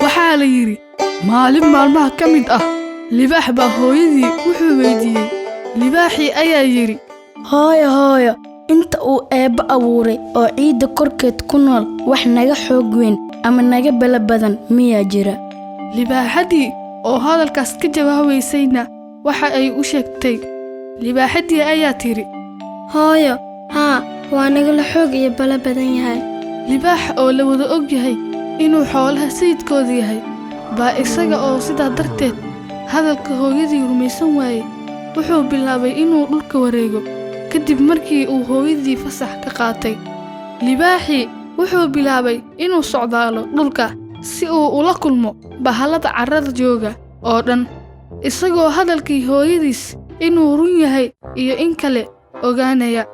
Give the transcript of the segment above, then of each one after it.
Waxaa la yidhi, maalin maalmaha ka mid ah, libaax baa hooyadii wuxuu weydiiyey. Libaaxii ayaa yidhi: "Hooyo, hooyo, inta uu Eebbe abuuray oo ciidda korkeed ku nool, wax naga xoog weyn ama naga belo badan miyaa jira?" Libaaxadii oo hadalkaas ka jawaabaysayna waxa ay u sheegtay. Libaaxadii ayaa tidhi: "Hooyo, haa, waa nagala xoog iyo balo badan yahay." Libaax oo la wada og yahay inuu xoolaha sayidkooda yahay baa isaga oo sidaa darteed hadalka hooyadii rumaysan waayey, wuxuu bilaabay inuu dhulka wareego. Kadib markii uu hooyadii fasax ka qaatay, libaaxii wuxuu bilaabay inuu socdaalo dhulka si uu ula kulmo bahallada carrada jooga oo dhan, isagoo hadalkii hooyadiis inuu run yahay iyo in kale ogaanaya.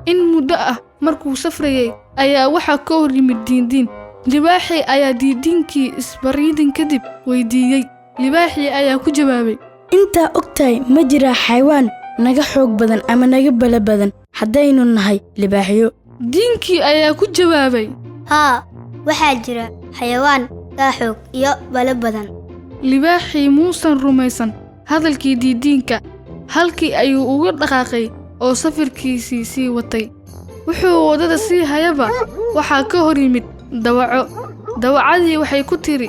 In muddo ah markuu safrayay ayaa waxaa ka hor yimid diindiin. Libaaxii ayaa diidiinkii isbaryidin kadib weydiiyey. Libaaxii ayaa ku jawaabay: "Intaa og tahay, ma jiraa xayawaan naga xoog badan ama naga belo badan haddaynu nahay libaaxyo?" Diinkii ayaa ku jawaabay: "Haa, waxaa jira xayawaan kaa xoog iyo balo badan." Libaaxii muusan rumaysan hadalkii diidiinka. Halkii ayuu uga dhaqaaqay oo safarkiisii sii watay. Wuxuu waddada sii hayaba, waxaa ka hor yimid dawaco. Dawacadii waxay ku tidhi: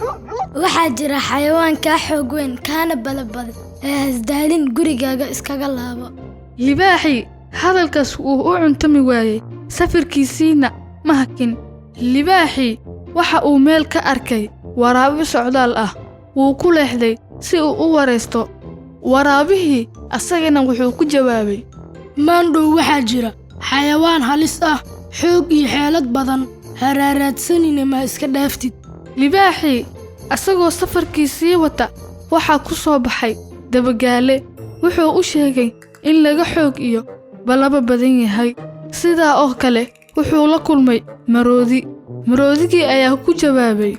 "Waxaa jira xayawaan kaa xoog weyn kaana balo badan ee hasdaalin, gurigaaga iskaga laabo." Libaaxii hadalkaas wuu u cuntami waayey, safarkiisiina ma hakin. Libaaxii waxa uu meel ka arkay waraabe socdaal ah. Wuu ku leexday si uu u waraysto. Waraabihii asagana wuxuu ku jawaabay: "Maandhow, waxaa jira xayawaan halis ah, xoog iyo xeelad badan. Haraaraadsanina, ma iska dhaaftid." Libaaxii asagoo safarkii sii wata waxaa ku soo baxay dabagaale. Wuxuu u sheegay in laga xoog iyo balaba badan yahay. Sidaa oo kale wuxuu la kulmay maroodi. Maroodigii ayaa ku jawaabay: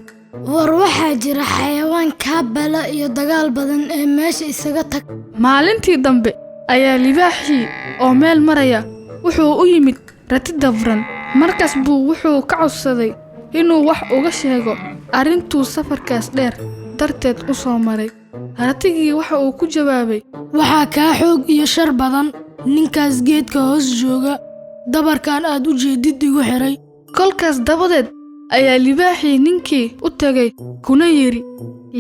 "War waxaa jira xayawaan kaa bala iyo dagaal badan ee meesha isaga tag." Maalintii dambe ayaa libaaxii oo meel maraya wuxuu u yimid rati dabran. Markaas buu wuxuu ka codsaday inuu wax uga sheego arrintuu safarkaas dheer darteed u soo maray. Ratigii waxa uu ku jawaabay: "Waxaa kaa xoog iyo shar badan ninkaas geedka hoos jooga, dabarkan aad u jeedid igu xidhay." Kolkaas dabadeed ayaa libaaxii ninkii u tegay kuna yidhi.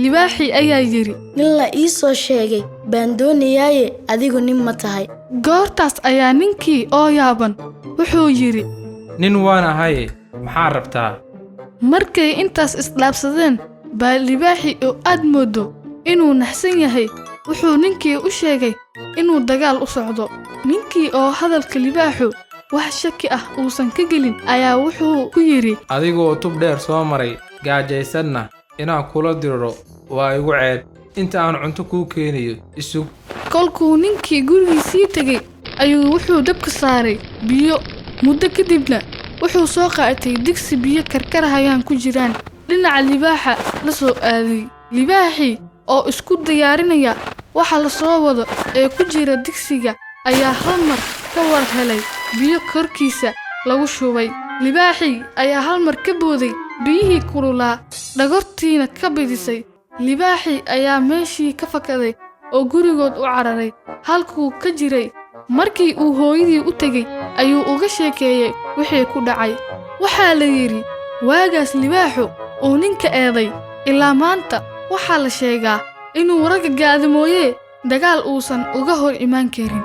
Libaaxii ayaa yidhi: "Nin la ii soo sheegay baan doonayaaye, adigu nin ma tahay?" Goortaas ayaa ninkii oo yaaban wuxuu yidhi: "Nin waan ahaye, maxaa rabtaa?" Markay intaas isdhaafsadeen baa libaaxii oo aad mooddo inuu naxsan yahay wuxuu ninkii u sheegay inuu dagaal u socdo. Ninkii oo hadalka libaaxu wax shaki ah uusan ka gelin ayaa wuxuu ku yidhi: "Adigoo tub dheer soo maray, gaajaysanna, inaan kula diriro waa igu ceeb. Inta aan cunto kuu keenayo isug." Kolkuu ninkii gurigiisii tegey ayuu wuxuu dabka saaray biyo. Muddo kadibna wuxuu soo qaatay digsi biyo karkarahayaan ku jiraan, dhinaca libaaxa la soo aaday. Libaaxii oo isku diyaarinaya waxa la soo wado ee ku jira digsiga ayaa hal mar ka war helay biyo korkiisa lagu shubay. Libaaxii ayaa hal mar ka booday biyihii kululaa, dhagortiina ka bidisay. Libaaxii ayaa meeshii ka fakaday oo gurigood u cararay halkuu ka jiray. Markii uu hooyadii u tegey ayuu uga sheekeeyey wixii ku dhacay. Waxaa la yidhi, waagaas libaaxu uu ninka eeday ilaa maanta waxaa la sheegaa inuu ragga gaado mooyee dagaal uusan uga hor imaan karin.